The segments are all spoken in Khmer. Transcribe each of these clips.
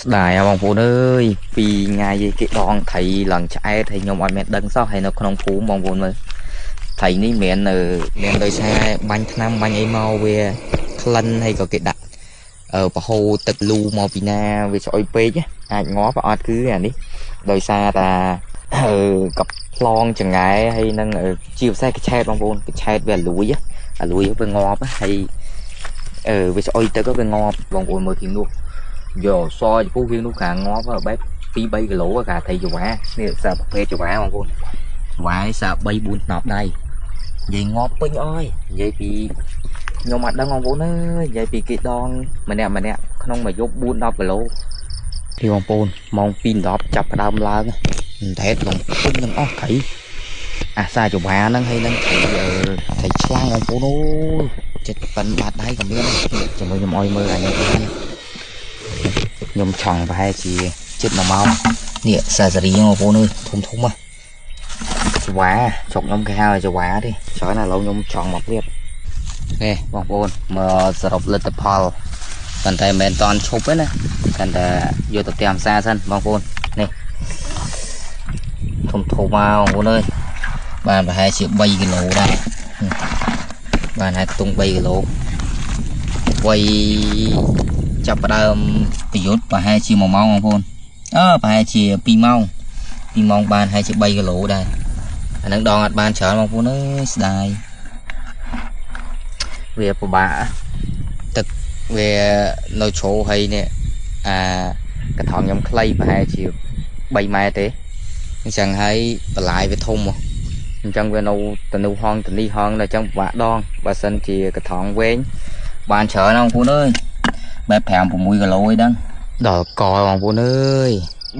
ស្ដាយបងប្អូនអើយពីថ្ងៃគេដងថៃឡើងឆ្អែតហើយខ្ញុំអត់មានដឹងសោះហើយនៅក្នុងភូមិបងប្អូនមើលថៃនេះមិនមែនមានដោយសារបាញ់ថ្នាំបាញ់អីមកវាក្លិនហើយក៏គេដាក់ប្រហូរទឹកលូមកពីណាវាស្អុយពេកអាចងាប់អត់គឺអានេះដោយសារតាកប្លងចង្អែហើយនឹងជាពិសេសកឆែតបងប្អូនកឆែតវាលួយអាលួយវាងាប់ហើយវាស្អុយទឹកវាងាប់បងប្អូនមើលគៀងនោះយកសចំពោះវានោះកាងាប់បែប2 3គីឡូកាថៃចវ៉ានេះសារប្រភេទចវ៉ាបងប្អូនចវ៉ាសារ3 4ថ្នប់ដៃនិយាយងាប់ពេញអើយនិយាយពីខ្ញុំអត់ដឹងបងប្អូនអើយនិយាយពីគេដងម្នាក់ម្នាក់ក្នុងមួយយប់4 10គីឡូពីបងប្អូនម៉ោង2:10ចាប់ផ្ដើមឡើងតែលងពេញទាំងអស់ថៃអាសាចវ៉ាហ្នឹងហើយនឹងថៃថៃឆ្លាំងបងប្អូនអូចិត្តប៉ិនបាត់ដៃក៏មានជាមួយខ្ញុំអុយមើលអានេះខ្ញុំឆង់ប្រហែលជាជិត1ម៉ោងនេះសាសេរីបងប្អូនអើយធំធំហ៎ចវ៉ាស្រុកខ្ញុំគេហៅចវ៉ាទេច្រើនណាស់ឥឡូវខ្ញុំឆង់មកព្រាបនេះបងប្អូនមកសរុបលទ្ធផលប៉ុន្តែមិនមែនតន់ឈប់ទេណាកាន់តែយកទៅផ្ទះផ្សារសិនបងប្អូននេះធំធំមកបងប្អូនអើយបានប្រហែលជា3គីឡូដែរបានហើយខ្ទង់3គីឡូវៃចាប់ផ្ដើមប្រយុទ្ធប្រហែលជា1ម៉ោងបងប្អូនប្រហែលជា2ម៉ោង2ម៉ោងបានហើយជា3គីឡូដែរអានឹងដងអត់បានច្រើនបងប្អូនអើយស្ដាយវាពិបាកទឹកវានៅជ្រោហើយនេះអាកថងខ្ញុំខ្លីប្រហែលជា3ម៉ែត្រទេអញ្ចឹងហើយបន្លាយវាធំអញ្ចឹងវានៅទៅនោះហងទៅនេះហងដល់អញ្ចឹងពិបាកដងបើសិនជាកថងវែងបានច្រើនបងប្អូនអើយបែប5 6គីឡូអីដឹងដល់កបងប្អូនអើយ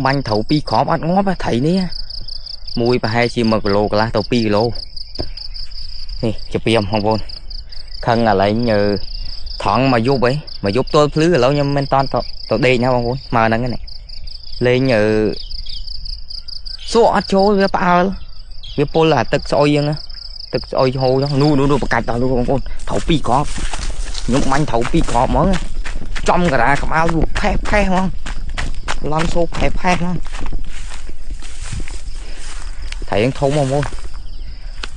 បាញ់ត្រូវ2គ្រាប់អត់ងាប់ថៃនេះមួយប្រហែលជា1គីឡូកន្លះទៅ2គីឡូនេះជាពីមបងប្អូនខឹងអាឡែងថងមកយប់អីមកយប់ទល់ភ្លឺឥឡូវខ្ញុំមិនតាន់ទៅដេកណាបងប្អូនមកហ្នឹងនេះលេងសក់អត់ចូលវាផ្អើលវាពុលអាទឹកស្អុយហ្នឹងទឹកស្អុយហូរហ្នឹងនោះនោះបកាច់ដល់នោះបងប្អូនត្រូវ2គ្រាប់ខ្ញុំបាញ់ត្រូវ2គ្រាប់ហ្មងចំការាក្បាលវាផេះផេះហ្មងឡន់សូផេះផេះហ្មងថៃធំហ្មង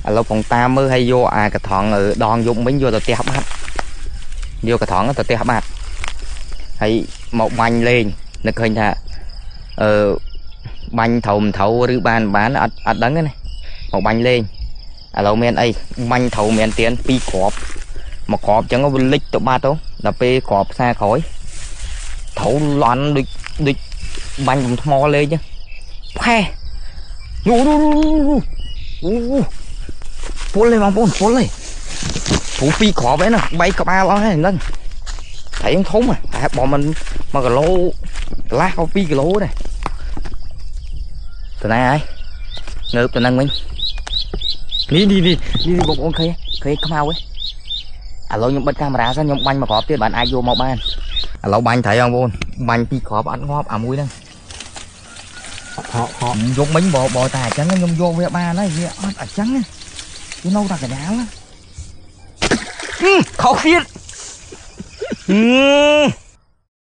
ឥឡូវផងតាមមើលឲ្យយកអាកថងដងយប់វិញយកទៅផ្ទះបាត់យកកថងទៅផ្ទះបាត់ហើយមកបាញ់លេងនឹកឃើញថាបាញ់ត្រូវមិនត្រូវឬបានបានអត់អត់ដឹងទេណាមកបាញ់លេងឥឡូវមានអីបាញ់ត្រូវមានទៀន2គ្រាប់មួយគ្រាប់អញ្ចឹងវាលិចទៅបាត់ទៅដល់ពេលគ្រាប់ផ្សារក្រោយត្រូវលន់ដូចដូចបាញ់បំថ្មលេងចឹងផេះនោះនោះនោះពុលទេបងប្អូនពុលទេព្រោះ2គ្រាប់ឯណាបែកក្បាលអស់ហើយហ្នឹងថៃធំតែបើមិន1គីឡូកន្លះក៏2គីឡូដែរទៅណាហើយងើបទៅហ្នឹងវិញនេះនេះនេះនេះបងប្អូនឃើញឃើញខ្មៅឯងឥឡូវខ្ញុំបិទកាមេរ៉ាសិនខ្ញុំបាញ់មួយគ្រាប់ទៀតបានអាចយកមកបានឥឡូវបាញ់ត្រីបងប្អូនបាញ់2គ្រាប់អត់ងាប់អាមួយហ្នឹងហក់ហក់យកមិញបតែអញ្ចឹងខ្ញុំយកវាបានហើយវាអត់អញ្ចឹងវានៅតែកណ្ដាលខុសទៀត